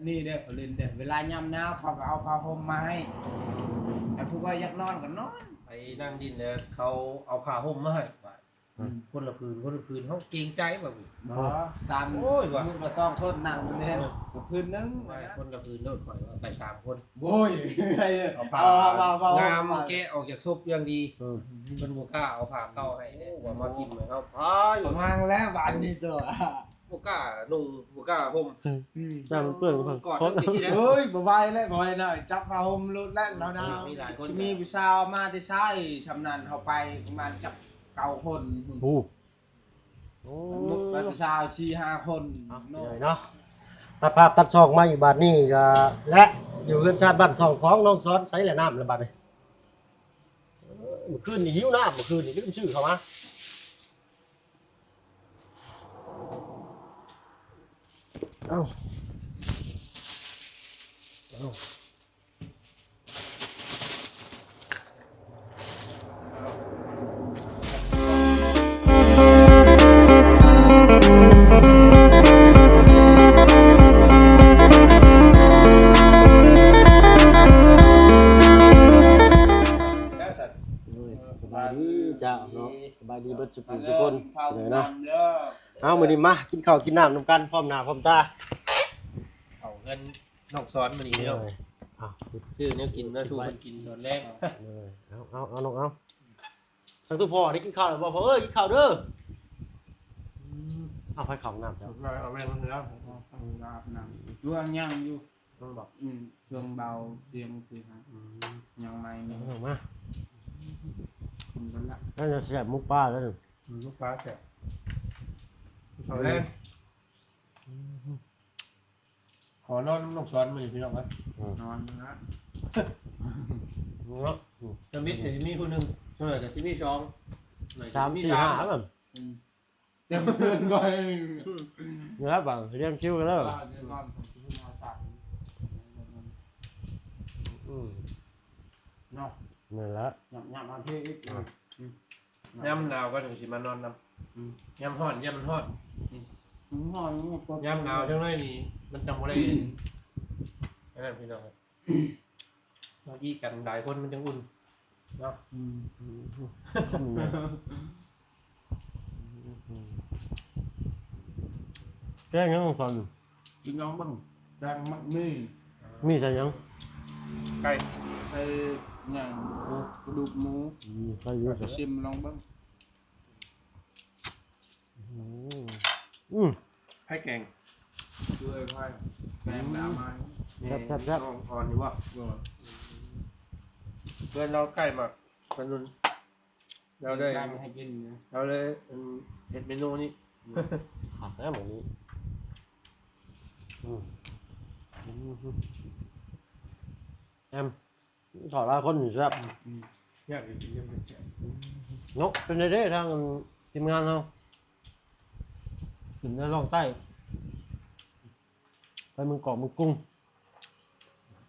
ນີ້ເດ້ ເຂົາຫຼິ້ນເດ້ ເວລາຍາມໜາວເຂົາກໍເອົາຜ້າຫົ່ມມາໃຫ້ ແລ້ວຜູ້ວ່າຢາກນອນກໍນອນ ໄປນັ່ງຫຼິ້ນແລ້ວເຂົາເອົາຜ້າຫົ່ມມາໃຫ້ ອືມ ຄົນລະຜືນ ຄົນລະຜືນ ເຮົາເກງໃຈວ່າ ບໍ່ ສາມ ໂອ້ຍວ່າ ມື້ລະສອງຄົນນັ່ງຢູ່ນີ້ ເອີ ກໍຜືນໜຶ່ງ ວ່າຄົນລະຜືນໂລດ ຂ້ອຍວ່າໄປສາມຄົນ ໂອ້ຍ ເອົາຜ້າ ເອົາ ເອົາ ເອົາ ງາມ ເອົາ ແກະອອກຈາກສົບຢ່າງດີ ເອີ ເພິ່ນບໍ່ກ້າເອົາຜ້າເກົ່າໃຫ້ເດ້ ວ່າມາຖິ້ມໃຫ້ເຮົາ ພາຍ ປະມານແລ້ວບາດນີ້ຕົວະ ບໍ່ກ້ານຸ່ງ ບໍ່ກ້າຫົ່ມ ອືມ ນ້ຳມັນເປື້ອນ ກອດກັນຈັ່ງຊີ້ແຫຼະ ເອີຍ ບໍ່ໄຫວແລ້ວ ບໍ່ໄຫວແລ້ວ ຈັບຜ້າຫົ່ມໂລດແລ້ວ ໜາວໆ ມີຫຼາຍຄົນ ຊິມີຜູ້ສາວມາແຕ່ໃສ ຊ່ຳນັ້ນ ເຮົາໄປປະມານຈັກເກົ້າຄົນພຸ້ນ ໂອ້ ໂອ້ ບັດຜູ້ສາວສີ່ຫ້າຄົນ ເອົາ ເນາະ ເນາະ ຕັດພາບຕັດຊ່ອງມາອີກບາດນີ້ກໍ ແລະ ຢູ່ເຮືອນຊານບ້ານຊ່ອງຂອງນ້ອງສອນ ໃສແຫຼະນ້ຳລະບາດນີ້ ເອີ ມື້ຄືນນີ້ຫິວນ້ຳ ມື້ຄືນນີ້ລືມຊື້ເຂົ້າມາ ເອົ້າ ເອົ້າ. ໂອ້ຍ ສະບາຍດີເຈົ້າເນາະ ສະບາຍດີເບິດສູ່ຜູ້ສູ່ຄົນເດີເນາະ ເອົາ ມື້ນີ້ມາກິນເຂົ້າກິນນ້ຳນຳກັນ ພ້ອມໜ້າພ້ອມຕາ ເຂົ້າເຮືອນ ນ້ອງສອນມື້ນີ້ພີ່ນ້ອງ ເອີ ເອົາ ຊື້ແນວກິນມາສູ່ເພິ່ນກິນຕອນແລງ ເອີ ເອົາ ເອົາ ເອົາ ນ້ອງເອົາ ທາງຕົວພໍ່ໄດ້ກິນເຂົ້າແລ້ວບໍ່? ພໍ່ເອີຍ ກິນເຂົ້າເດີ ອືມ ເອົາ ໃຜເຂົ້າຫ້ອງນ້ຳເຈົ້າ ເອົາແວ່ນມາໃຫ້ລາວ ອືມ ອາບນ້ຳ ຢູ່ ຍັງຢູ່ ຍັງບໍ່ ອືມ ເຄື່ອງເບົາສຽງຊື່ນະ ອືມ ຍັງໃໝ່ ເອົາ ອອກມາ ກິນກັນລະ ໜ້າຈະແຊບໝົກປາແລ້ວນີ້ ໝົກປາແຊບ ເຂົ້າແລງ ອືມ ຂໍນອນນຳນ້ອງສອນມື້ນີ້ພີ່ນ້ອງເອີຍ ອືມ ນອນນະ ເນາະ ອືມ ຈະມິດກໍຊິມີຜູ້ໜຶ່ງ ສ່ວນຫຼາຍກໍຊິມີສອງ ສາມ ສີ່ ຫ້າ ອືມ ເຕັມເຮືອນກ່ອນ ເນາະ ບາດລຽງຄິວກັນເດີ ອືມ ເນາະ ນັ້ນແຫຼະ ຍາມ ຍາມເອົາເພອີກ ອືມ ຍາມໜາວກໍຈັ່ງຊິມານອນນຳ ອືມ ຍາມຮ້ອນ ຍາມມັນຮ້ອນ ອືມ ມັນຮ້ອນ ຍາມໜາວຈັກໜ້ອຍນີ້ມັນຈັ່ງບໍ່ໄດ້ ອືມ ອັນນັ້ນພີ່ນ້ອງ ເຮົາອີກັນຫຼາຍຄົນມັນຈັ່ງອຸ່ນເນາະ ອືມ ອືມ ແກງຫຍັງ ນ້ອງສອນ? ກິນລອງເບິ່ງ ແກງໝາກມີ ມີໃສ່ຫຍັງ? ໄກ່ ໃສ່ຫຍັງ ອືມ ກະດູກໝູ ອືມ ໃສ່ຢູ່ ຂ້ອຍຊິມລອງເບິ່ງ ອືມ ອືມ ໃຜແກງ? ເອື້ອຍຂ້ອຍ ແກງດາມາ ແຊບໆໆ ນ້ອງອ່ອນຢູ່ບໍ່? ບໍ່ ເພື່ອນລາວໃກ້ມາ ເພິ່ນ ລາວໄດ້ ລາວເລີຍ ອັນ ເຮັດເມນູນີ້ ຄັກແທ້ມື້ນີ້ ອືມ ອືມ ແອມ ເຂົ້າຫຼາຍຄົນນີ້ແຊບ ອືມ ແຊບຢູ່ ກິນນຳແຊບ ເນາະ ເປັນໄດເດ້ທາງທີມງານເຮົາ ຂຶ້ນເໜືອລ່ອງໃຕ້ ໄປເມືອງກອກເມືອງກຸງ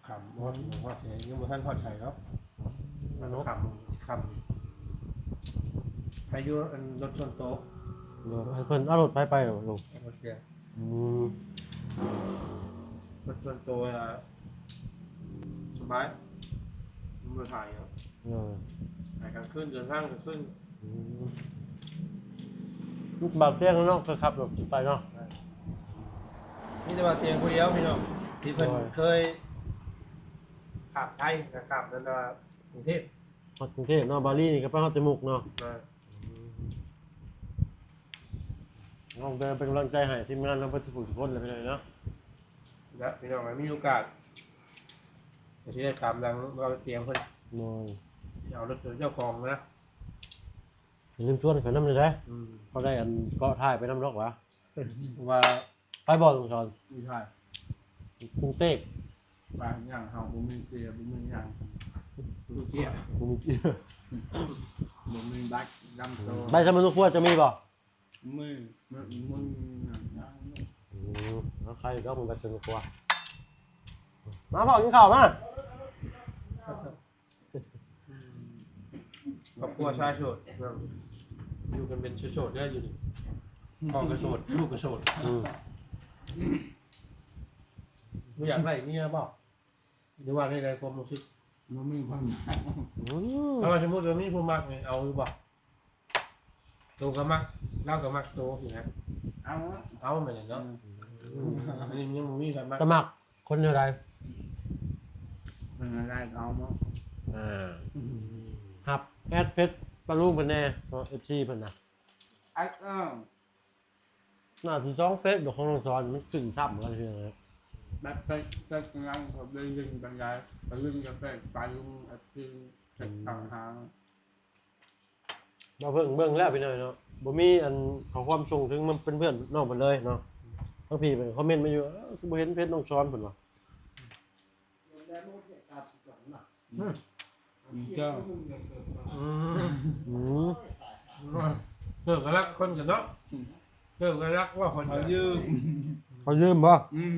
ຄ່ຳ ຮອດ ຮອດໃສ ຍັງບໍ່ທັນຮອດໃສດອກ ມັນຄ່ຳ ຄ່ຳ ໃຜຢູ່ອັນລົດສ່ວນໂຕ ໂດຍ ໃຫ້ເພິ່ນເອົາລົດໃຜໄປໂລດ ໂອເຄ ອືມ ເພິ່ນ ເພິ່ນໂຕ ອາ ສະບາຍ ບໍ່ຖ່າຍເນາະ ໂດຍ ຖ່າຍກາງຄືນ ເດີນທາງກາງຄືນ ອືມ ບາງເທື່ອເນາະ ເຄີຍຂັບລົດໄປເນາະ ມີແຕ່ວ່າຕຽງຜູ້ດຽວພີ່ນ້ອງ ທີ່ເພິ່ນ ໂດຍ ເຄີຍຂ້າມໄທ ແລະ ຂ້າມນັ້ນວ່າກຸງເທບ ຮອດກຸງເທບເນາະ ບາລີນີ້ກໍໄປຮອດແຕ່ມຸກເນາະ ແມ່ນ ເຮົາເປັນກຳລັງໃຈໃຫ້ທີມງານເຮົາເບິດທຸກຜູ້ທຸກຄົນແຫຼະພີ່ນ້ອງເນາະ ແລະ ພີ່ນ້ອງ ມີໂອກາດກໍຊິໄດ້ຕາມຫຼັງເວົ້າຕຽງເພິ່ນ ໂດຍ ເອົາລົດເຈົ້າຂອງນະ ຢ່າລືມຊວນຂ້ອຍນຳເດີ ອືມ ເຂົາໄດ້ອັນເກາະທ້າຍໄປນຳດອກຫວາ ວ່າ ໄປບໍ່ ລຸງສອນ? ຢູ່ໃສ? ກຸງເທບ ວ່າຫຍັງ ເຮົາບໍ່ມີເກຍ ບໍ່ມີຫຍັງ ບໍ່ມີເກຍ ບໍ່ມີເກຍ ບໍ່ມີບັດນຳໂຕ ໃບສະມະນຸຄົວຈະມີບໍ່? ມີ ມີ ມີຫຍັງ ອືມ ເອົາໃສ່ດອກໃບສະມະນຸຄົວ ມາພໍ່ກິນເຂົ້າມາ. ຄອບຄົວຊາຍໂສດ ຢູ່ກັນເປັນໂສດໆເດີຢູ່ນີ້ ພໍ່ກໍໂສດ ລູກກໍໂສດ ອືມ ບໍ່ຢາກໄດ້ເມຍບໍ່? ຫຼືວ່າໃນໃດຄວາມຮູ້ສຶກ? ບໍ່ມີຄວາມຢາກ. ອືມ ຖ້າວ່າສົມມຸດວ່າມີຜູ້ມັກນີ້ ເອົາຢູ່ບໍ່? ໂຕກໍມັກ ລາວກໍມັກໂຕຊີ້ນະ. ເອົາ ເອົາແມ່ນແຫຼະເນາະ. ອືມ ອັນນີ້ມັນຍັງບໍ່ມີໃຜມັກ. ຈະມັກຄົນແນວໃດ? ເປັນແນວໃດກໍເອົາໝົດ. ອ່າ ຮັບແອັດເຟສປາລຸງເພິ່ນແດ່ເນາະ ເອັຟຊີເພິ່ນນະ. ແອັດ ເອີ ໜ້າຊິສອງເຟສດອກ ຂອງນ້ອງສອນ ມັນຂຶ້ນຊ້ຳກັນເທື່ອ. ແບັບເຟສ ເຟສກຳລັງ ເຂົາໄດ້ຍິນປານໃດ ໄປຫຼິ້ນກັບເຟສປາລຸງ ເອັຟຊີ ເຟສ ອືມ ຕາມຫາ. ບໍ່ເບິ່ງ ເບິ່ງແລ້ວພີ່ນ້ອງເນາະ ບໍ່ມີອັນຂໍ້ຄວາມສົ່ງເຖິງ ມັນເປັນເພື່ອນນ້ອງເພິ່ນເລີຍເນາະ. ທາງພີ່ເພິ່ນຄອມເມັນມາຢູ່ ເອີ ຄືບໍ່ເຫັນເຟສນ້ອງສອນເພິ່ນວ່າ. ອືມ ອືມ ເຈົ້າ ອືມ ອືມ ເກີດກັນລະຄົນກັນເນາະ. ເກີດກັນລະວ່າຄົນ ເຂົາຢືມ ເຂົາຢືມບໍ່? ອືມ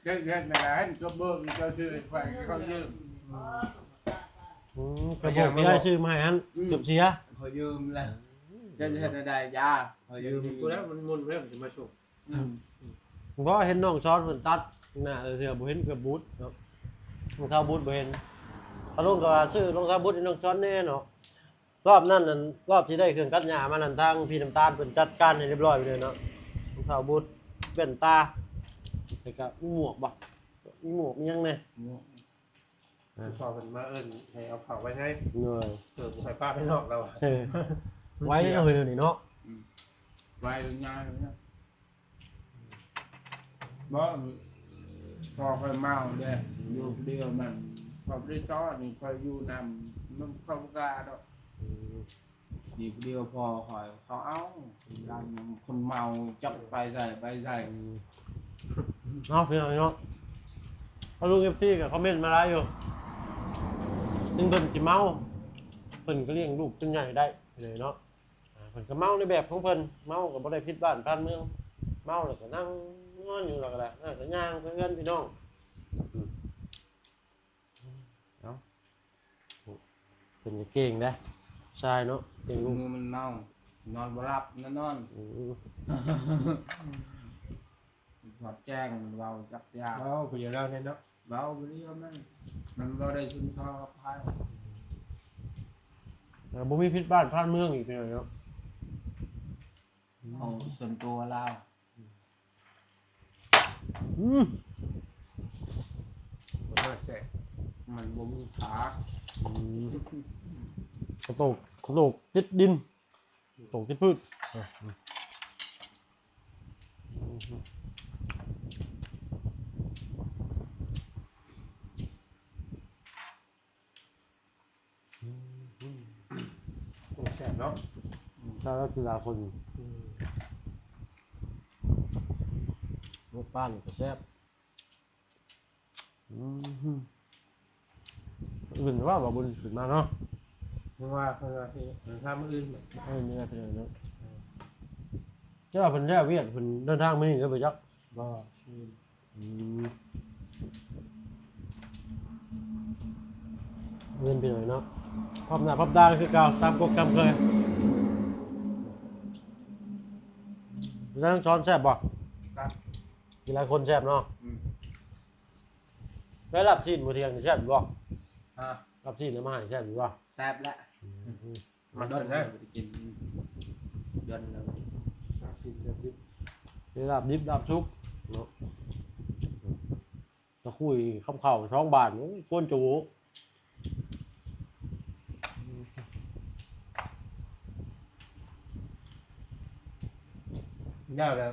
ເຮັດ ເຮັດແນວໃດ ກໍເບິ່ງເຈົ້າຊື່ໄປ ເຂົາຢືມ. ອືມ ກະບອກມີລາຍຊື່ມາໃຫ້ຫັ້ນ ອືມ ເກືອບເສຍ ເຂົາຢືມແລ້ວ. ເຈົ້າຊິເຮັດແນວໃດຈ້າ ເຂົາຢືມ ກູແລ້ວມັນໝຸ່ນແລ້ວມັນຊິມາສົ່ງ. ອືມ ບໍ່ເຫັນນ້ອງສອນເພິ່ນຕັດໜ້າເທື່ອ ບໍ່ເຫັນເກືອບບູດເນາະ ຮອງເທົ້າບູດບໍ່ເຫັນ. ຕາລຸງກໍວ່າຊື້ຮອງເທົ້າບູດໃຫ້ນ້ອງສອນແດ່ເນາະ. ລອບນັ້ນນັ້ນ ລອບທີ່ໄດ້ເຄື່ອງຕັດຫຍ້າມານັ້ນ ທາງພີ່ນ້ຳຕານເພິ່ນຈັດການໃຫ້ຮຽບຮ້ອຍໄປເລີຍເນາະ. ຮອງເທົ້າບູດ ແວ່ນຕາ ແລ້ວກໍມີໝວກບໍ່ ມີໝວກມີຫຍັງແດ່ ໝວກ. ອ່າ ພໍ່ເພິ່ນມາເອີ້ນໃຫ້ເອົາເຂົ້າໄວ້ໃນ ໂດຍ ເອີ ບໍ່ໃຫ້ປະໄປນອກແລ້ວ ເອີ ໄວເນາະ ເຮີ້ຍ ດຽວນີ້ເນາະ. ອືມ ໄວງ່າຍເນາະ. ບໍ່ ພໍ່ຂ້ອຍເມົາເດ້ ຢູ່ຜູ້ດຽວ ມັນ ພໍ່ບໍ່ໄດ້ຊ້ອນນີ້ ຂ້ອຍຢູ່ນຳ ມັນ ຂ້ອຍບໍ່ກ້າດອກ. ອືມ ຢູ່ຜູ້ດຽວພໍ່ຂ້ອຍເຂົາເອົາ ຢ້ານຄົນເມົາຈັກໄປໃສໄປໃສ. ເນາະ ພີ່ນ້ອງເນາະ ເອົາ ລຸງເອັຟຊີກໍຄອມເມັນມາຫຼາຍຢູ່ ເຖິງເພິ່ນຊິເມົາ ເພິ່ນກໍລ້ຽງລູກຈົນໃຫຍ່ໄດ້ເລີຍເນາະ. ອ່າ ເພິ່ນກໍເມົາໃນແບບຂອງເພິ່ນ ເມົາກໍບໍ່ໄດ້ຜິດບ້ານຜິດເມືອງ ເມົາແລ້ວກໍນັ່ງນອນຢູ່ ແລ້ວກໍໄດ້ ແລ້ວກໍຍ່າງໄປເຮືອນພີ່ນ້ອງ. ອືມ ເອົາ ເພິ່ນກໍເກັ່ງເດ້ ຊາຍເນາະ ເກັ່ງ ມື້ມັນເມົາ ນອນບໍ່ຫຼັບນອນ ອືມ ສອດແຈ້ງ ມັນເວົ້າຈັກຢ່າງ ເວົ້າຜູ້ດຽວລາວແນ່ເນາະ ເວົ້າຜູ້ດຽວ ມັນ ມັນບໍ່ໄດ້ຊຸນຊອກັບໃຜ ເອີ ບໍ່ມີຜິດບ້ານຜ່ານເມືອງອີກເນາະ ເອົາສ່ວນຕົວລາວ. ອືມ ບໍ່ແຊບ ມັນບໍ່ມີຂາ. ອືມ ຂະໂຕກ ຂະໂຕກຕິດດິນ ໂຕກຕິດພືດ. ອືມ ໂອ້ ແຊບເນາະ ແຊບແລ້ວກິນຫຼາຍຄົນ. ອືມ ລົດປ້ານກໍແຊບ. ອືມ ອື່ນວ່າ ວ່າບຸນຂຶ້ນມາເນາະ ເພາະວ່າເພິ່ນວ່າຊິເດີນທາງມື້ອື່ນ ເອີ ມື້ອື່ນເນາະ. ເຈົ້າວ່າເພິ່ນແລ້ວວຽກ ເພິ່ນເດີນທາງມື້ນີ້ເດີ ບໍ່ຈັກ ບໍ່ ອືມ ອືມ ເງິນໄປໜ້ອຍເນາະ ພອບໜ້າພອບຕາຄືເກົ່າ ສາມກົກສາມເຄີຍ. ນາງສອນແຊບບໍ່? ແຊບ ກິນຫຼາຍຄົນແຊບເນາະ. ອືມ ໄດ້ລາບຊີ້ນມື້ທ່ຽງນີ້ແຊບຢູ່ບໍ່? ຮະ? ລາບຊີ້ນເອົາມາໃຫ້ແຊບຢູ່ບໍ່? ແຊບແຫຼະ. ອືມ ມັນດົນແລ້ວບໍ່ໄດ້ກິນ ດົນແລ້ວ ສາມສີ່ເດືອນດິບ ໄດ້ລາບດິບລາບສຸກເນາະ. ຕະຄຸຍຄຳເຂົ້າສອງບາດ ໂອ້ຍ ກວນໂຈ. ແລ້ວແລ້ວ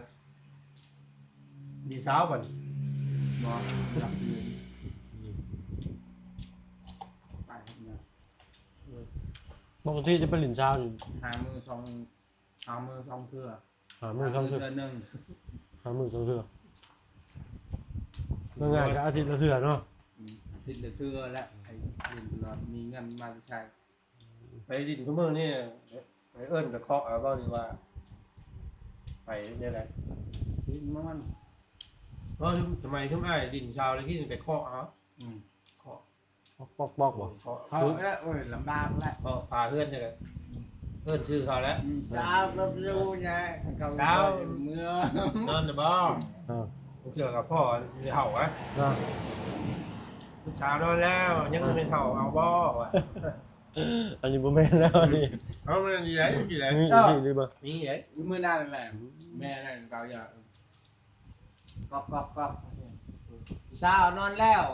ດີຊາວບັດນີ້ ບໍ່ ຢາກຢູ່ ໄປເນາະ. ປົກກະຕິຈະໄປຫຼິ້ນຊາວນີ້ ຫາມື້ສອງ ຫາມື້ສອງເທື່ອ ຫາມື້ສອງເທື່ອ ຫາມື້ເທື່ອໜຶ່ງ ຫາມື້ສອງເທື່ອ ງ່າຍໆກໍອາທິດລະເທື່ອເນາະ. ອືມ ອາທິດລະເທື່ອແຫຼະ ໃຫ້ຫຼິ້ນຕະຫຼອດ ມີເງິນມາແຕ່ໃສ. ໄປຫຼິ້ນທຸກມື້ນີ້ ໄປເອີ້ນໄປເຄາະເອົາບໍ່ ຫຼືວ່າໄປແນວໃດ? ຫຼິ້ນນອນ ເພາະສະໄໝຊຸມອ້າຍຫຼິ້ນຊາວແລ້ວ ໄປເຄາະເອົາ. ອືມ ເຄາະ ປອກໆ ບໍ່? ເຄາະ ເຄາະແລ້ວ ໂອ້ຍ ລຳບາກແລ້ວ ເຄາະຝາເຮືອນນີ້ແຫຼະ ເອີ້ນຊື່ເຂົາແລ້ວ. ອືມ ຊາວກັບຢູ່ໃຫຍ່ ຊາວ ເມືອນອນແລ້ວບໍ່? ເອີ ເທື່ອກໍພໍ້ແມ່ເຖົ້າ ເນາະ ລູກສາວນອນແລ້ວ ຍັງແມ່ເຖົ້າເອົາບໍ່ ວ່າ ອັນນີ້ບໍ່ແມ່ນແລ້ວນີ້ ເອົາແມ່ນອີ່ໃດອີ່ໃດ ເອີ ມີອີ່ໃດ ມື້ນັ້ນແຫຼະ ອືມ ແມ່ນັ້ນເຂົາຢາກ ກອກໆໆ ສາວນອນແລ້ວ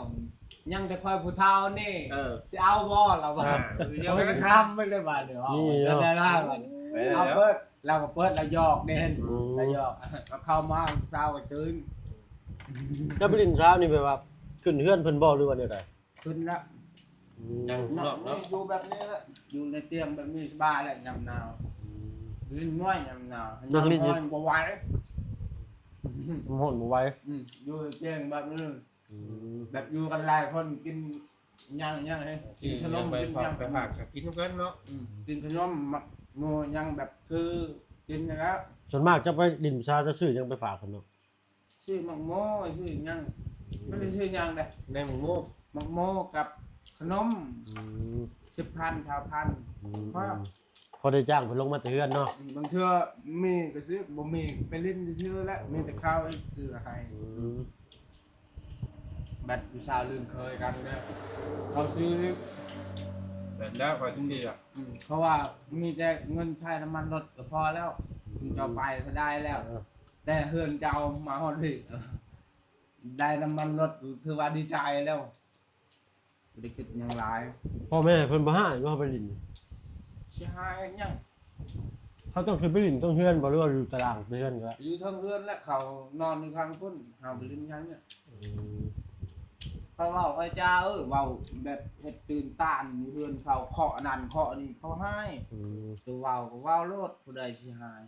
ຍັງແຕ່ຂ້ອຍຜູ້ເຖົ້ານີ້ ເອີ ຊິເອົາບໍ່ລະວ່າ ອ່າ ຍັງໄປຄຳມັນໄດ້ບາດນີ້ ນີ້ເນາະ ໄດ້ລະບາດນີ້ ເອົາເປີດ ລາວກໍເປີດ ລາວຢອກເດ້ ອືມ ລາວຢອກ ລາວເຂົ້າມາ ສາວກໍຕື່ນ ເຈົ້າໄປຫຼິ້ນສາວນີ້ແບບວ່າຂຶ້ນເຮືອນເພິ່ນບໍ່ ຫຼືວ່າແນວໃດ? ຂຶ້ນລະ ອືມ ຍັງນອກເນາະ ຢູ່ແບບນີ້ລະ ຢູ່ໃນຕຽງແບບນີ້ສະບາຍແຫຼະ ຍາມໜາວ ອືມ ຫຼິ້ນນ້ອຍຍາມໜາວ ຍາມຮ້ອນບໍ່ໄຫວ ຍາມຮ້ອນບໍ່ໄຫວ ອືມ ຢູ່ໃນຕຽງແບບນີ້ ອືມ ແບບຢູ່ກັນຫຼາຍຄົນ ກິນຫຍັງ ຫຍັງ ກິນຂະໜົມ ກິນຫຍັງ ໄປຝາກ ໄປຝາກ ກໍກິນນຳກັນເນາະ ອືມ ກິນຂະໜົມ ໝາກໂມ ຫຍັງແບບຄືກິນຫັ້ນແຫຼະ ສ່ວນມາກເຈົ້າໄປຫຼິ້ນສາວ ເຈົ້າຊື້ຫຍັງໄປຝາກເພິ່ນເນາະ? ຊື້ໝາກໂມ ຊື້ຫຍັງ ບໍ່ໄດ້ຊື້ຫຍັງເດ້ ໄດ້ໝາກໂມ ໝາກໂມກັບຂະໜົມ ອືມ ສິບພັນ ຊາວພັນ ອືມ ພໍ ພໍໄດ້ຈ້າງເພິ່ນລົງມາແຕ່ເຮືອນເນາະ ອືມ ບາງເທື່ອມີກໍຊື້ ບໍ່ມີກໍໄປຫຼິ້ນຊື່ໆແຫຼະ ມີແຕ່ເຂົາຊື້ໃຫ້ ອືມ ບັດຜູ້ສາວລຶ້ງເຄີຍກັນເດີ ເຂົາຊື້ ແມ່ນແລ້ວ ຂ້ອຍຖືກດີລະ ອືມ ເພາະວ່າມີແຕ່ເງິນໃຊ້ນ້ຳມັນລົດກໍພໍແລ້ວ ອືມ ເຈົ້າໄປກໍໄດ້ແລ້ວ ເອີ ແຕ່ເຮືອນເຈົ້າມາຮອດພີ້ ໄດ້ນ້ຳມັນລົດ ຖືວ່າດີໃຈແລ້ວ ບໍ່ໄດ້ຄິດຫຍັງຫຼາຍ ພໍ່ແມ່ເພິ່ນບໍ່ຮ້າຍບໍ່ ເຮົາໄປຫຼິ້ນ ຊິຮ້າຍຫຍັງ ເຮົາຕ້ອງຂຶ້ນໄປຫຼິ້ນເທິງເຮືອນບໍ່ ຫຼືວ່າຢູ່ຕາລາງເຮືອນກໍໄດ້? ຢູ່ເທິງເຮືອນແຫຼະ ເຂົານອນຢູ່ທາງພຸ້ນ ເຮົາໄປຫຼິ້ນຫຍັງນີ້ ອືມ ຂ້ອຍເວົ້າຂ້ອຍຈາ ເອີ ເວົ້າແບບເຮັດຕື່ນຕານຢູ່ເຮືອນເຂົາ ເຄາະອັນນັ້ນເຄາະນີ້ ເຂົາຮ້າຍ ອືມ ໂຕເວົ້າກໍເວົ້າໂລດ ຜູ້ໃດຊິຮ້າຍ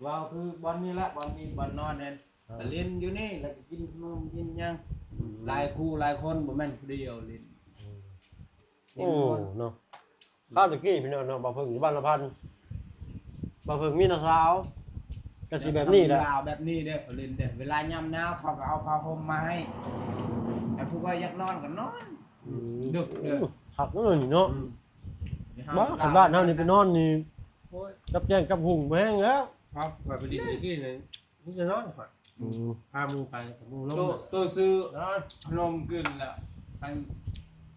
ເວົ້າຄືບ່ອນນີ້ແຫຼະ ບ່ອນມີບ່ອນນອນແມ່ນ ອ່າ ໄປຫຼິ້ນຢູ່ນີ້ ແລ້ວກໍກິນຂະໜົມກິນຫຍັງ ອືມ ຫຼາຍຄູ່ຫຼາຍຄົນ ບໍ່ແມ່ນຜູ້ດຽວຫຼິ້ນ ອືມ ຫຼິ້ນ ໂອ້ ມ່ວນ ເນາະ ຄາວແຕ່ກີ້ພີ່ນ້ອງເນາະ ບ່າວເພິ່ງຢູ່ບ້ານລະພັນ ບ່າວເພິ່ງມີນ້າສາວ ກໍຊິແບບນີ້ແຫຼະ ແບບນີ້ເດ້ ຫຼິ້ນເດ້ ເວລາຍາມໜາວເຂົາກໍເອົາຜ້າຫົ່ມມາໃຫ້ ແຕ່ຜູ້ໃດຢາກນອນກໍນອນ ອືມ ດຶກເດີ ຄັກເນາະນີ້ເນາະ ອືມ ບ້ານເຮົານີ້ໄປນອນນີ້ ໂອ້ຍ ກັບແຈ້ງກັບຫຸ່ງບໍ່ແຮງແລ້ວ ຄັບ ຂ້ອຍໄປຫຼິ້ນຕະກີ້ນີ້ ມີແຕ່ນອນຂ້ອຍ ອືມ ພາໝູ່ໄປ ໝູ່ລົງ ໂຕ ໂຕຊື້ ນອນ ລົມຂຶ້ນລະ ອັນ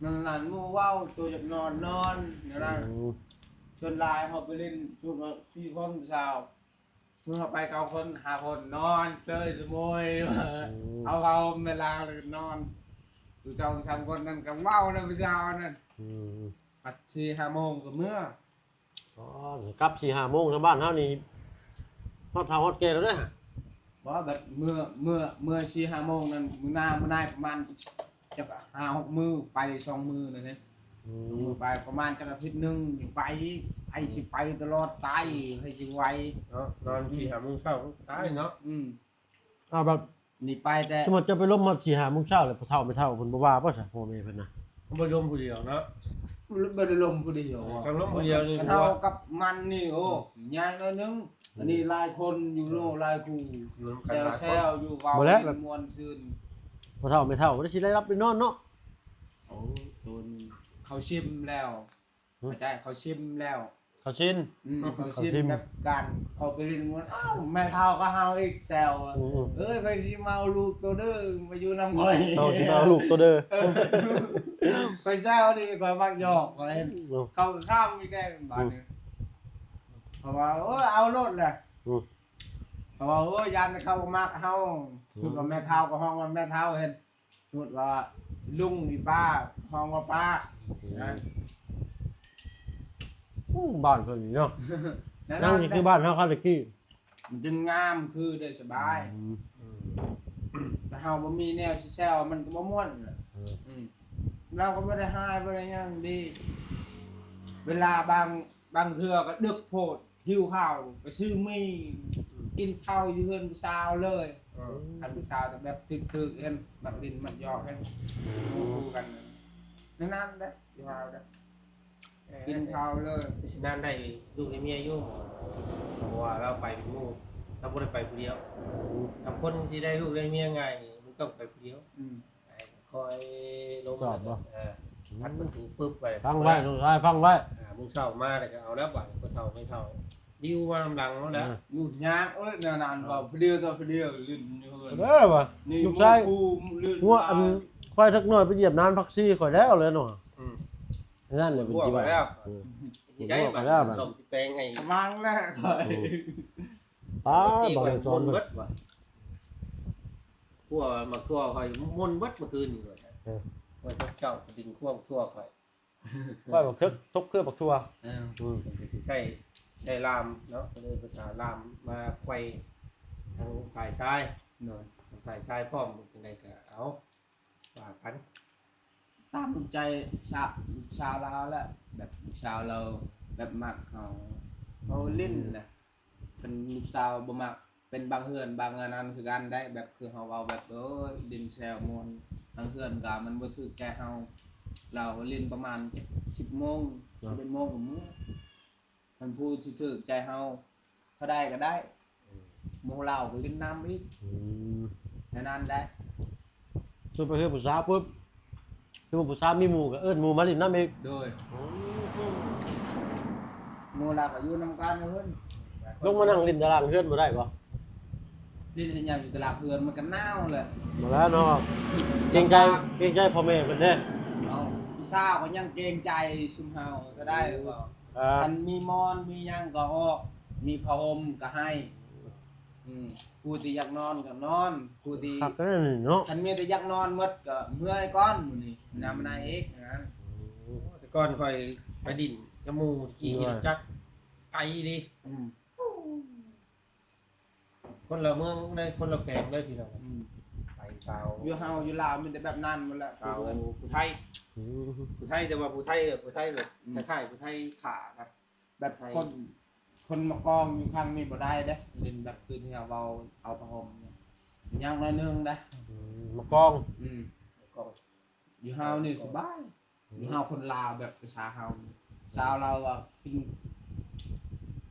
ນັ້ນ ໝູ່ເວົ້າ ໂຕຢາກນອນ ນອນ ແນວນັ້ນ ອືມ ສ່ວນຫຼາຍເຮົາໄປຫຼິ້ນ ຊຸດວ່າສີ່ຄົນ ຊາວ ເມື່ອໄປເກົ້າຄົນ ຫ້າຄົນ ນອນເຊີຍສະໂມຍ ອືມ ເອົາເວົ້າແມ່ລາວ ແລ້ວກໍນອນ ຢູ່ສອງສາມຄົນນັ້ນກໍເວົ້ານຳຜູ້ສາວນັ້ນ ອືມ ບັດສີ່ຫ້າໂມງກໍເມືອ ອໍ ກັບສີ່ຫ້າໂມງ ທາງບ້ານເຮົານີ້ຮອດເຖົ້າຮອດແກ່ແລ້ວເດ້ ບໍ່ ແບບເມືອ ເມືອ ເມືອສີ່ຫ້າໂມງນັ້ນ ມື້ໜ້າ ມື້ໜ້າປະມານຈັກຫ້າຫົກມື້ ໄປສອງມື້ນັ້ນເດ້ ອືມ ມື້ໄປປະມານຈັກອາທິດໜຶ່ງ ໄປ ໃຜຊິໄປຕະຫຼອດ ໄຕ ໃຜຊິໄຫວ ເນາະ ນອນສີ່ຫ້າໂມງເຊົ້າ ຕາຍເນາະ ອືມ ເອົາແບບ ນີ້ໄປແຕ່ ສົມມຸດຈະໄປລົມຮອດສີ່ຫ້າໂມງເຊົ້າ ແລ້ວພໍ່ເຖົ້າແມ່ເຖົ້າເພິ່ນບໍ່ວ່າບໍ່ຊະ ພໍ່ແມ່ເພິ່ນນະ? ບໍ່ລົມຜູ້ດຽວເນາະ ບໍ່ໄດ້ລົມຜູ້ດຽວ ຄັນລົມຜູ້ດຽວນີ້ ເຮົາກັບມັນນີ້ ໂອ້ ອືມ ຍາກໜ້ອຍໜຶ່ງ ອືມ ອັນນີ້ຫຼາຍຄົນຢູ່ເນາະ ຫຼາຍຄູ່ ຢູ່ນຳກັນຫຼາຍຄົນ ແຊວໆຢູ່ ເວົ້າ ບໍ່ແລ້ວ ມ່ວນຊື່ນ ພໍ່ເຖົ້າແມ່ເຖົ້າບໍ່ໄດ້ຊິໄດ້ຫຼັບໄດ້ນອນເນາະ ໂອ້ ໂຕນີ້ເຂົາຊິມແລ້ວ ຫຶ ເຂົ້າໃຈ ເຂົາຊິມແລ້ວ ເຂົາຊິນ ອືມ ເຂົາຊິມ ເຂົາຊິມແບບການເຂົາໄປຫຼິ້ນມ່ວນ ອ້າວ ແມ່ເຖົ້າກໍເຮົາອີກແຊວ ອືມໆ ເອີຍ ຂ້ອຍຊິມາເອົາລູກໂຕເດີ ມາຢູ່ນຳຂ້ອຍ ເຮົາຊິມາເອົາລູກໂຕເດີ ເອີ ຂ້ອຍແຊວນີ້ ຂ້ອຍມັກຫຍອກ ຂ້ອຍ ອືມ ເຂົາກໍຂ້າມອີກແດ່ບາດນີ້ ອືມ ເພາະວ່າ ໂອ້ຍ ເອົາໂລດແຫຼະ ອືມ ເພາະວ່າ ໂອ້ຍ ຢ້ານແຕ່ເຂົາບໍ່ມັກເຮົາ ອືມ ຄືວ່າແມ່ເຖົ້າກໍຮ້ອງວ່າແມ່ເຖົ້າ ເຫັນ ສົມມຸດວ່າລຸງນີ້ປ້າ ຮ້ອງວ່າປ້າ ອືມ ນະ ໂອ້ ບ້ານເພິ່ນນີ້ເນາະ ນັ້ນ ນັ້ນ ນີ້ຄືບ້ານເຮົາຄາວແຕ່ກີ້ ມັນຈຶ່ງງາມ ຄືໄດ້ສະບາຍ ອືມ ອືມ ແຕ່ເຮົາບໍ່ມີແນວຊິແຊວ ມັນກໍບໍ່ມ່ວນ ເອີ ອືມ ລາວກໍບໍ່ໄດ້ຮ້າຍ ບໍ່ໄດ້ຫຍັງ ດີ ເວລາບາງ ບາງເທື່ອກໍດຶກໂພດ ຫິວເຂົ້າ ໄປຊື້ໝີ່ ກິນເຂົ້າຢູ່ເຮືອນຜູ້ສາວເລີຍ ເອີ ຄັນຜູ້ສາວແຕ່ແບບຖືກໆ ເຫັນ ມັກຫຼິ້ນມັກຫຍອກ ເຫັນ ອືມ ຄູ່ກັນ ແນວນັ້ນເດ້ ຢູ່ລາວເດ້ ເອີ ກິນເຂົ້າເລີຍ ຊິນານໄດ້ລູກໄດ້ເມຍຢູ່ ເພາະວ່າລາວໄປເປັນໝູ່ ລາວບໍ່ໄດ້ໄປຜູ້ດຽວ ອືມ ຖ້າຄົນຊິໄດ້ລູກໄດ້ເມຍງ່າຍນີ້ ມັນຕ້ອງໄປຜູ້ດຽວ ອືມ ໄປ ຄອຍລົງ ຈອດບໍ່ ເອີ ອັດປະຕູປຶບໄປ ຟັງໄວ້ ນ້ອງຊາຍ ຟັງໄວ້ ຫ້າໂມງເຊົ້າມາແລ້ວກໍເອົາແລ້ວ ບາດນີ້ພໍ່ເຖົ້າແມ່ເຖົ້າ ດິວມານຳຫຼັງເຮົາແລ້ວ. ເອີ ຫຍຸ້ງຍາກເອີຍ ແນວນັ້ນ ເວົ້າຜູ້ດຽວຕໍ່ຜູ້ດຽວ ຫຼິ້ນຢູ່ເຮືອນ ເອີ ວ່າ ນີ້ ລູກຊາຍ ໝູ່ຄູ່ຫຼິ້ນ ງົວອັນ ຫຼາຍ ຄວາຍເຖິກນ້ອຍໄປຢຽບນານຜັກຊີຂ້ອຍແລ້ວແຫຼະເນາະ. ອືມ ນັ້ນແຫຼະເປັນທີ່ວ່າ ແລ້ວ ເອີ ຊິໄດ້ບັດ ສົມຊິແປງໃຫ້ ກຳລັງແລ້ວ ອືມ ປ້າ ບັກຊີຂ້ອຍມ່ວນເບິດວ່າ ຂົ້ວໝາກຖົ່ວຂ້ອຍມ່ວນເບິດມື້ຄືນນີ້ ເອີ ວ່າເຈົ້າໄປດິນຂົ້ວໝາກຖົ່ວຂ້ອຍ ຂ້ອຍບັກເຖິກ ຕົກເຄືອບັກຖົ່ວ ເອີ ອືມ ເພິ່ນກໍຊິໃຊ້ ໃຊ້ລ່າມເນາະ ເອີ້ນພາສາລ່າມມາໄຂວ້ທາງຝ່າຍຊາຍ ໂດຍ ທາງຝ່າຍຊາຍພ້ອມ ຈັ່ງໃດກໍເອົາ ວ່າກັນ ຕາມໃຈສາວ ສາວລາວແຫຼະ ແບບສາວລາວແບບມັກເຮົາ ເຮົາຫຼິ້ນນະ ຄັນລູກສາວບໍ່ມັກ ເປັນບາງເຮືອນບາງອັນນັ້ນຄືກັນໄດ໋ ແບບຄືເຮົາເວົ້າແບບ ໂອ້ຍ ຫຼິ້ນແຊວມ່ວນ ບາງເຮືອນກໍມັນບໍ່ຖືກໃຈເຮົາ ລາວຫຼິ້ນປະມານຈັກສິບໂມງ ເນາະ ສິບເອັດໂມງກໍເມືອ ຄັນຜູ້ທີ່ຖືກໃຈເຮົາເທົ່າໃດກໍໄດ້ ອືມ ໝູ່ລາວກໍຫຼິ້ນນຳອີກ ອືມ ແນວນັ້ນແຫຼະ. ຄືໄປເຮືອນຜູ້ສາວປຸບ ຄືວ່າຜູ້ສາວມີໝູ່ກໍເອີ້ນໝູ່ມາຫຼິ້ນນຳອີກ ໂດຍ ໂອ້ ໝູ່ລາວກໍຢູ່ນຳກັນເພິ່ນ ລົງມານັ່ງຫຼິ້ນຕາລາງເຮືອນບໍ່ໄດ້ບໍ່? ຫຼິ້ນເຮັດຫຍັງຢູ່ຕາລາງເຮືອນ ມັນກໍໜາວແຫຼະ ບໍ່ແລ້ວເນາະ ເກງໃຈ ເກງໃຈພໍ່ແມ່ເພິ່ນເດ້ ເອົ້າ ຜູ້ສາວກໍຍັງເກງໃຈຊຸມເຮົາເທົ່າໃດບໍ່? ອ່າ ຄັນມີໝອນມີຫຍັງກໍອອກ ມີຜ້າຫົ່ມກໍໃຫ້ ອືມ ຜູ້ທີ່ຢາກນອນກໍນອນ ຜູ້ທີ່ ຄັກແທ້ນີ້ເນາະ ຄັນມີແຕ່ຢາກນອນໝົດກໍເມືອກ່ອນມື້ນີ້ ນຳນາເອກນະ ໂອ້ ແຕ່ກ່ອນຂ້ອຍໄປດິນກັບໝູ່ ຂີ່ ໂດຍ ຂີ່ລົດຈັກໄກເດ້ ອືມ ຄົນລະເມືອງເດ້ ຄົນລະແຂວງເດ້ພີ່ນ້ອງ ອືມ ໄປຊາວ ຢູ່ເຮົາຢູ່ລາວມີແຕ່ແບບນັ້ນໝົດແຫຼະ ຊາວຜູ້ໄທ ອືມ ຜູ້ໄທ ແຕ່ວ່າຜູ້ໄທ ຜູ້ໄທແບບ ອືມ ຄ້າຍໆຜູ້ໄທຂ້ານະ ແບບ ໄທ ຄົນ ຄົນມາກອງຢູ່ຂ້າງນີ້ບໍ່ໄດ້ເດ້ ຫຼິ້ນແບບຄືທີ່ເຮົາເວົ້າ ເອົາຜ້າຫົ່ມຫຍັງໜ້ອຍໜຶ່ງເດ້ ອືມ ມາກອງ ອືມ ມາກອງ ຢູ່ເຮົານີ້ສະບາຍ ອືມ ຢູ່ເຮົາຄົນລາວແບບພາສາເຮົາ ຊາວລາວວ່າກິນ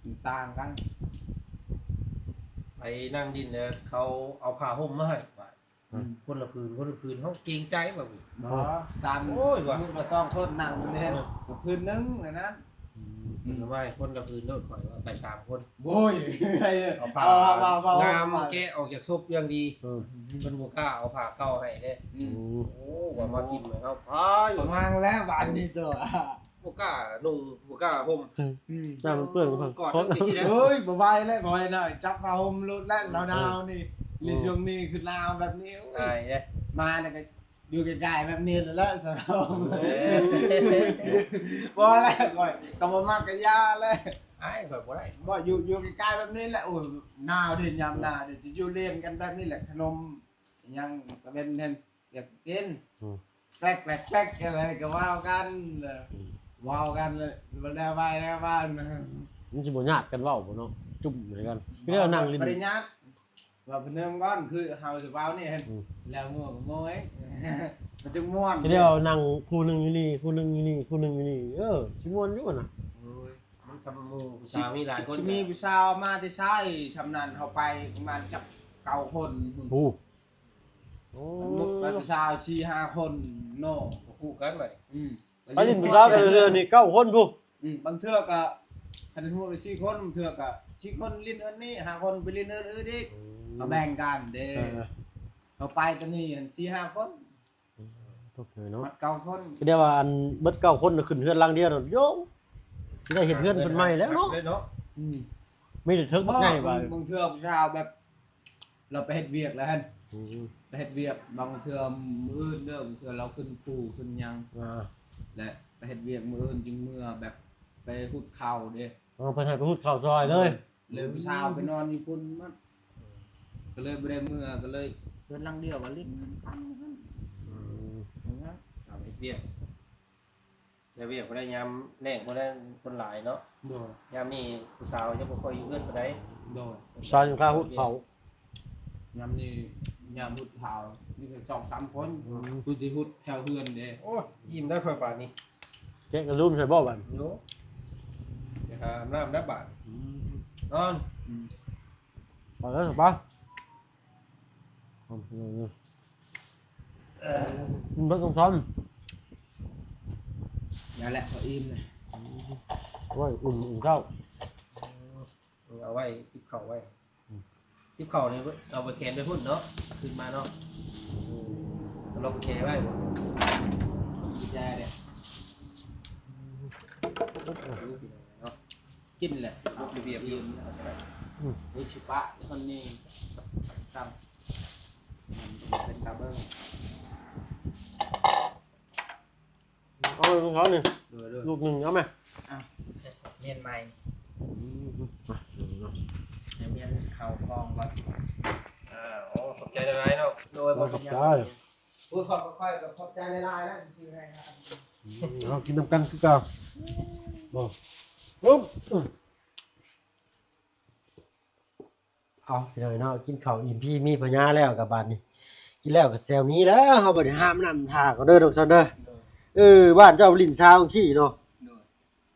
ກິນຕ່າງກັນ ໄປນັ່ງດິນແລ້ວເຂົາເອົາຜ້າຫົ່ມມາໃຫ້ ອືມ ຄົນລະຜືນ ຄົນລະຜືນ ເຮົາເກງໃຈວ່າ ບໍ່ ສາມ ໂອ້ຍ ວ່າ ມື້ລະສອງຄົນນັ່ງຢູ່ນີ້ ເອີ ກໍຜືນໜຶ່ງແນວນັ້ນ ອືມ ອືມ ເພິ່ນວ່າໃຫ້ຄົນລະຜືນໂລດ ຂ້ອຍວ່າໄປສາມຄົນ ໂອ້ຍ ເອົາຜ້າ ເອົາ ເອົາ ງາມ ເອົາ ແກະອອກຈາກສົບຢ່າງດີ ເອີ ເພິ່ນບໍ່ກ້າເອົາຜ້າເກົ່າໃຫ້ເດ້ ອືມ ໂອ້ ວ່າມາຖິ້ມໃຫ້ເຮົາ ພາຍ ປະມານແລ້ວບາດນີ້ຕົວະ ບໍ່ກ້ານຸ່ງ ບໍ່ກ້າຫົ່ມ ອືມ ນ້ຳມັນເປື້ອນ ກອດກັນ ເອີຍ ບໍ່ໄຫວແລ້ວ ຂ້ອຍນະ ຈັບຜ້າຫົ່ມໂລດແລ້ວ ໜາວໆນີ້ ອືມ ໃນຊ່ວງນີ້ຄືໜາວແບບນີ້ ໂອ້ຍ ອາຍເດ້ ມາແລ້ວກໍຢູ່ໃກ້ໆແບບນີ້ແຫຼະ ສະເອົາ ເອີ ບໍ່ແລ້ວ ຂ້ອຍກໍບໍ່ມັກກະຢ່າແລ້ວ ອາຍ ຂ້ອຍບໍ່ໄດ້ ບໍ່ ຢູ່ ຢູ່ໃກ້ໆແບບນີ້ແຫຼະ ໂອ້ຍ ໜາວເດ້ ຍາມໜາວເດ້ ຈະຢູ່ລຽນກັນແບບນີ້ແຫຼະ ຂະໜົມຫຍັງຕາເວັນຫັ້ນ ຢາກກິນ ອືມ ແກລັກໆໆ ຈັ່ງໃດກໍເວົ້າກັນ ອືມ ເວົ້າກັນ ແລ້ວໄປແລ້ວມາ ມັນຊິບໍ່ຍາດກັນເວົ້າບໍ່ເນາະ ຈຸ້ມໃສ່ກັນ ຄືແນວນັ່ງຫຼິ້ນ ບໍ່ໄດ້ຍາດ ວ່າເພິ່ນເວົ້າກ່ອນ ຄືເຮົາຊິເວົ້ານີ້ ອືມ ແລ້ວມ່ວນກໍມ່ວນ ມັນຈຶ່ງມ່ວນ ຄືແນວນັ່ງຄູ່ໜຶ່ງຢູ່ນີ້ ຄູ່ໜຶ່ງຢູ່ນີ້ ຄູ່ໜຶ່ງຢູ່ນີ້ ເອີ ຊິມ່ວນຢູ່ຫັ້ນນະ ໂອ້ຍ ມັນກັບໝູ່ຜູ້ສາວມີຫຼາຍຄົນ ຊິມີຜູ້ສາວມາແຕ່ໃສ ຊ່ຳນັ້ນ ເຮົາໄປປະມານຈັກເກົ້າຄົນພຸ້ນ ໂອ້ ໂອ້ ມັນໝົດໄປຜູ້ສາວສີ່ຫ້າຄົນເນາະ ກໍຄູ່ກັນໄປ ອືມ ໄປຫຼິ້ນຜູ້ສາວແຕ່ລະເທື່ອນີ້ເກົ້າຄົນພຸ້ນ ອືມ ບາງເທື່ອກໍຄັນຮູ້ໄປສີ່ຄົນ ບາງເທື່ອກໍສີ່ຄົນຫຼິ້ນເຮືອນນີ້ ຫ້າຄົນໄປຫຼິ້ນເຮືອນອື່ນອີກ ອືມ ກໍແບ່ງກັນເດ້ ເອີ ເຮົາໄປຕອນນີ້ຫັ້ນສີ່ຫ້າຄົນ ອືມ ທຸກເລີຍເນາະ ໝົດເກົ້າຄົນ ກໍໄດ້ວ່າອັນເບິດເກົ້າຄົນຂຶ້ນເຮືອນຫຼັງດຽວໂຍ ຊິໄດ້ເຮັດເຮືອນເພິ່ນໃໝ່ແລ້ວເນາະ ເນາະ ອືມ ມີແຕ່ເຖິກບັກໃຫຍ່ວ່າ ບາງເທື່ອຜູ້ສາວແບບ ລາວໄປເຮັດວຽກແລ້ວຫັ້ນ ອືມ ໄປເຮັດວຽກ ບາງເທື່ອມື້ອື່ນເດີ ບາງເທື່ອລາວຂຶ້ນພູຂຶ້ນຫຍັງ ອ່າ ແລະ ໄປເຮັດວຽກມື້ອື່ນຈຶ່ງເມືອ ແບບໄປຫຸດເຂົ້າເດ້ ເອີ ເພິ່ນໃຫ້ໄປຫຸດເຂົ້າຊ່ອຍເລີຍ ເລີຍຜູ້ສາວໄປນອນຢູ່ພຸ້ນໝົດ ກໍເລີຍບໍ່ໄດ້ເມືອ ກໍເລີຍເຮືອນຫຼັງດຽວກໍຫຼິ້ນນຳກັນ ອືມ ສາວເຮັດວຽກ ແຕ່ວຽກບໍ່ໄດ້ຍາມແລ້ງບໍ່ໄດ້ຄົນຫຼາຍເນາະ ໂດຍ ຍາມນີ້ຜູ້ສາວຍັງບໍ່ຄ່ອຍຢູ່ເຮືອນປານໃດ ໂດຍ ຜູ້ສາວຍັງຄາຫຸດເຂົ້າ ຍາມນີ້ຍາມຫຸດເຂົ້າມີແຕ່ສອງສາມຄົນ ອືມ ຜູ້ທີ່ຫຸດແຖວເຮືອນເດ້ ໂອ້ຍ ອີ່ມໄດ້ຂ້ອຍບາດນີ້ ແກະກະລຸມໃສ່ບໍ່ບາດ ໂຍ ຈະຫາອາບນ້ຳແລ້ວບາດ ອືມ ນອນ ອືມ ໄປແລ້ວໄປ ມັນເບິດກອງຊ້ອນ ນັ້ນແຫຼະ ພໍອີ່ມເລີຍ ໂອ້ຍ ອຸ່ນ ອຸ່ນເຂົ້າ ເອົາໄວ້ ຕິບເຂົ້າໄວ້ ອືມ ຕິບເຂົ້ານີ້ເອົາໄປແຂວນໄປພຸ້ນເນາະ ຂຶ້ນມາເນາະ ເອີ ເອົາລັອກແຈໄວ້ ກຸນແຈເດ້ ເນາະ ກິນແຫຼະ ລະບຽບຢູ່ ອືມ ໂອ້ຍ ຊິປະຄົນນີ້ ຕຳ ເປັນຕາເບິ່ງ. ເອົາເອົານີ້ ໂດຍໆ ລູກໜຶ່ງເອົາແມະ ເອົາ ເມັນໃໝ່ ອືມ ມາ ໃຫ້ເມັນເຂົ້າທ້ອງກ່ອນ ເອີ ໂອ້ ຂອບໃຈຫຼາຍໆເນາະ ໂດຍ ບໍ່ເປັນຫຍັງ ຂອບໃຈ ໂອ້ຍ ຂ້ອຍກໍຂອບໃຈຫຼາຍໆນະທີ່ຊື້ໃຫ້ ອືມ ເຮົາກິນນຳກັນຄືເກົ່າ ບໍ່ ອືມ. ເອົາ ພີ່ນ້ອງເນາະ ກິນເຂົ້າອີ່ມພີມີພະຍາແລ້ວ ກະບາດນີ້ ກິນແລ້ວກະແຊວໜີແລ້ວ ເຮົາບໍ່ໄດ້ຫ້າມນ້ຳທ່າກ່ອນເດີ ນ້ອງຊອນເດີ ໂດຍ ເອີ ບ້ານເຈົ້າຫຼິ້ນຊາວຈັ່ງຊີ້ເນາະ ໂດຍ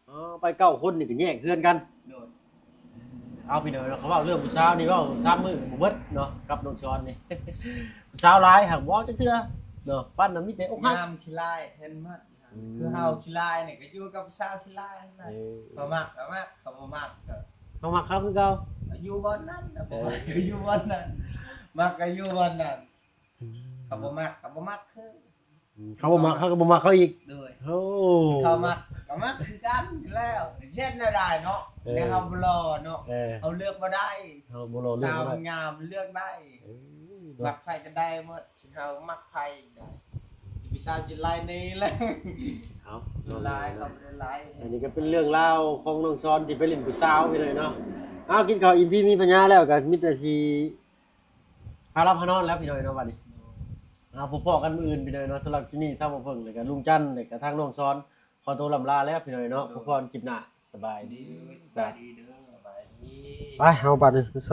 ອໍ ໄປເກົ້າຄົນນີ້ກະແຍກເຮືອນກັນ ໂດຍ ເອົາ ພີ່ນ້ອງເນາະ ເຂົາເວົ້າເລື່ອງຜູ້ສາວນີ້ເວົ້າສາມມື້ບໍ່ເບິດເນາະ ກັບນ້ອງຊອນນີ້ ຜູ້ສາວຫຼາຍຫາກບໍ່ເອົາຈັກເທື່ອເນາະ ປານນັ້ນມີແຕ່ອົກຫັກ ງາມຂີ້ລ້າຍເຫັນໝົດ ອືມ ຄືເຮົາຂີ້ລ້າຍນີ້ກະຢູ່ກັບຜູ້ສາວຂີ້ລ້າຍຫັ້ນນະ ເອີ ເຂົາມັກກະມັກ ເຂົາບໍ່ມັກກະ ເຂົາມັກເຂົາຄືເກົ່າ ຢູ່ບ່ອນນັ້ນ ເອີ ເຂົາບໍ່ມັກກະຢູ່ບ່ອນນັ້ນ ມັກກະຢູ່ບ່ອນນັ້ນ ອືມ ເຂົາບໍ່ມັກກະບໍ່ມັກຄື ອືມ ເຂົາບໍ່ມັກເຮົາກະບໍ່ມັກເຂົາອີກ ໂດຍ ໂອ້ ເຂົາມັກກະມັກຄືກັນແລ້ວ ເຮັດແນວໃດເນາະ ເອີ ແນວເຮົາບໍ່ຫຼໍ່ເນາະ ເອີ ເຮົາເລືອກບໍ່ໄດ້ ເຮົາບໍ່ຫຼໍ່ເລືອກບໍ່ໄດ້ ສາວງາມເລືອກໄດ້ ເອີ ມັກໃຜກະໄດ້ໝົດ ເຮົາມັກໃຜໄດ້ ຜູ້ສາວຊິໄລ່ນີ້ແຫຼະ ເອົາ ສ່ວນຫຼາຍເຂົາບໍ່ໄດ້ໄລ່ ອັນນີ້ກະເປັນເລື່ອງລາວຂອງນ້ອງຊອນທີ່ໄປຫຼິ້ນຜູ້ສາວພີ່ນ້ອງເນາະ ເອົາ ກິນເຂົ້າອີ່ມພີມີພະຍາແລ້ວກະມີແຕ່ຊິພາຫຼັບພານອນແລ້ວພີ່ນ້ອງເນາະ ບັດນີ້ ເອົາ ພົບພໍ້ກັນມື້ອື່ນພີ່ນ້ອງເນາະ ສຳລັບຄລິບນີ້ ທາງບ່າວເຜິ້ງ ແລະກະລຸງຈັນ ແລະກະທາງນ້ອງຊອນ ຂໍໂຕລ່ຳລາແລ້ວພີ່ນ້ອງເນາະ ພົບພໍ້ຄລິບໜ້າ ສະບາຍດີ ໂດຍ ສະບາຍດີເດີ ສະບາຍດີ ໄປ ເຮົາບາດນີ້ໄປໃສ